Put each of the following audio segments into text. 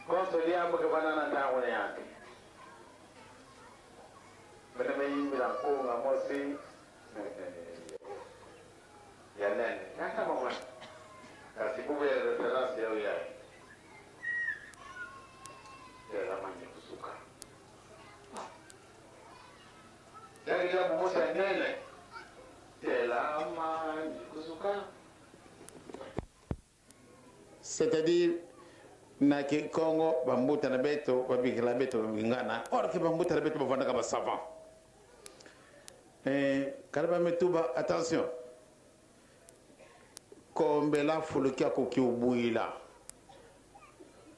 Bonso liambo ke banana ntango na yake. Bene meyimbila nkunga mosi ya nene. Kaka mama. Kasi bubu ya reference ya uya. Tela kusuka. Yake liambo mosi ya nene. Tela kusuka. C'est-à-dire na Kikongo bambuta na beto babikela beto babingana or que bambuta na beto bavandaka ba savant. Eh, kala mituba attention. Kombela fuluki akoki obuila.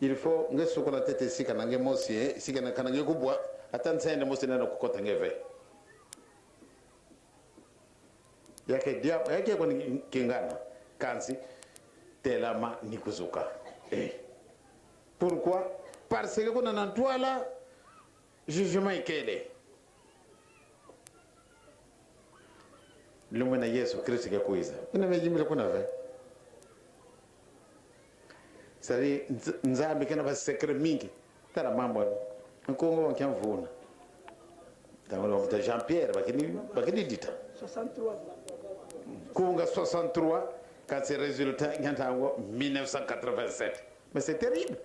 Il faut nge sukola tete sika na nge mosi eh, sika na kana nge kubwa ata nsende mosi na kokota nge ve. Yake dia yake kwani kingana kansi telama nikuzuka. Eh. Pourquoi? Parce que kuna na ntwala jugement ikele. Lumwe na Yesu Kristo ke kuiza. Ina mejimbile kuna ve. C'est-à-dire Nzambe kena ba secret mingi. Tala mambo nkongo wankia mvuna. Tango Jean Pierre bakini bakini dita. 63. Kunga 63 quand c'est résultat nyantango 1987. Mais c'est terrible.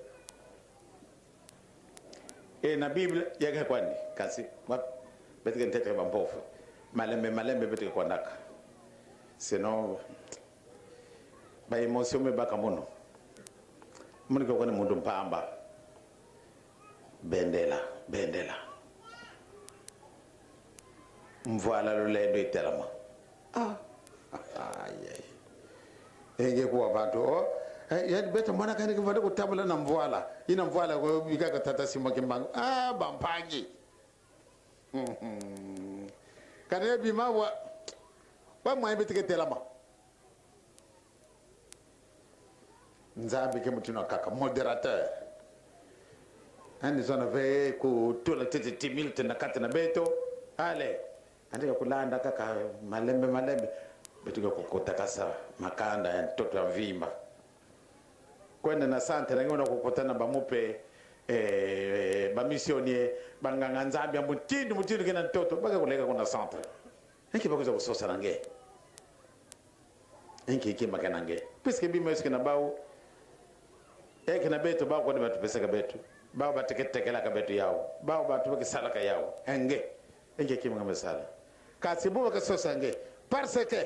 Et na Bible yaka kwani kasi betike ntete bampofu. Malembe malembe betike kwandaka. Sinon ba émotion me baka muno. Munike kwani mundu mpamba. Bendela, bendela. Mvala lulendo itelama. Ah. Ay, Enge kuwa bantu oh. Yani beta mwana kani kivada kutabula na mvwala. Ina mvwala kwa bikaka tata simo kimbangu. Ah, bampangi. Kane bima wa wa mwa betike telama. Nzambe ke mutino kaka modérateur. Andi zona ve ku tula tete timil tena kati na beto. Ale. Andika kulanda kaka malembe malembe. Betuka kukutakasa makanda ya mtoto ya mvimba. Kwenda na sante na ngona kukutana bamupe bamisionie banganga nzambi ya mutindu mutindu kena mtoto baka kuleka kuna centre. Enki bakuza kusosa nange. Enki ikima kena nge. Puisque bima eske na bawo eke na beto bawo kwani batu pesaka beto. Bawo bateketekela ka beto yao. Bawo batu bakisalaka yao. Enge. Enki ikima ngamesala. Kasi bo bakasosa nge. Parce que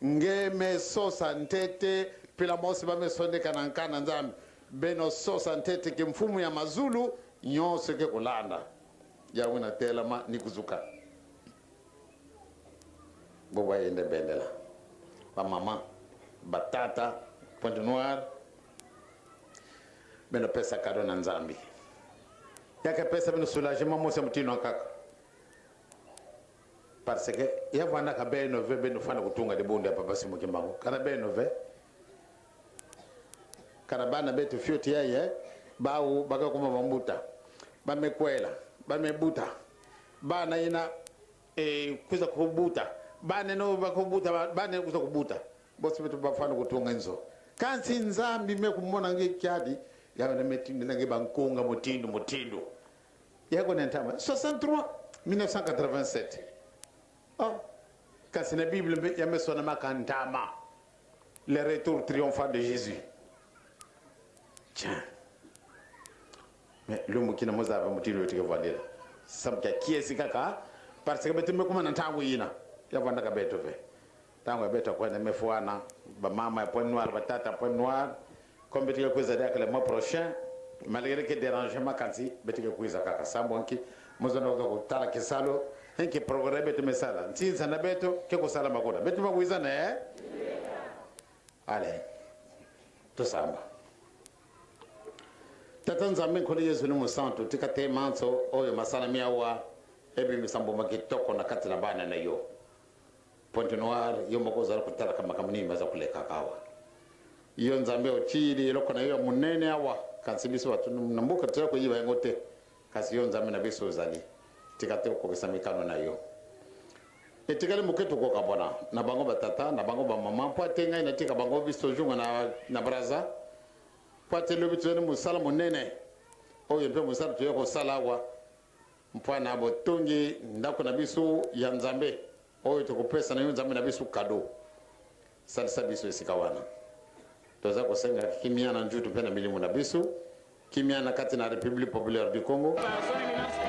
nge mesosa ntete pila mosi bamesondeka na nkana nzambi beno sosa ntete ke mfumu ya mazulu nyonso ke kolanda yawe na telama ni kuzuka bo bayende bendela bamama batata Pointe Noire beno pesa kado na nzambi yake pesa beno soulagement mosi ya mutino kaka. Parce que yavanda ka beno ve beno fana kutunga libundu ya papa Simon Kimbangu. Kana beno ve. Kana bana betu fioti yeye bawu baka kuma bambuta. Bamekwela, bamebuta. Bana ina kuza kubuta. Bana no bakubuta, bana kuza kubuta. Bosi betu bafana kutunga nzo. Kansi nzambi me kumona nge kyadi ya na metindu nge bankunga mutindu mutindu. Yako nentama 63 1987. Oh, kasi na Bible ya mesona makantama. Le retour triomphant de Jésus. Tiens. Mais l'homme qui n'a pas mutilo tike vandela. Samka kiesi kaka parce que betume kuma na ntango yina. Ya vanda ka beto ve. Tango ya beto kwa na mefuana ba mama ya Pointe Noire ba tata Pointe Noire comme betike kuza dia le mois prochain malgré que dérangement kansi betike kuza kaka sambonki mozona ko tala kisalo enki programme beto mesala ntinza na beto ke kusala makona beto makuiza na eh. Ale tosamba tata nzambe nkolo Yesu ni musantu tika te manso oyo masala miawa ebimisa mbuma kitoko na kati na bana na yo Pointe Noire yo moko ozala kotalaka makambo nini baza koleka awa yo nzambe otili eloko na yo ya monene awa kasi biso bato na mboka toza koyiba yango te kasi yo nzambe na biso ozali tika te okokisa mikano na yo etikali moke tokokabwana na bango batata na bango bamama mpo ate ngai natika bango biso tozonga na Braza mpo ate lobi tozali mosala monene. Oyo mpe mosala toye kosala awa mpo na botongi ndako na biso ya Nzambe oyo tokopesa na yo Nzambe na biso kado. Salisa biso esika wana. Toza kosenga kimia na njutu mpe na milimo na biso, kimia na kati na Republique populaire du Congo. Son Éminence.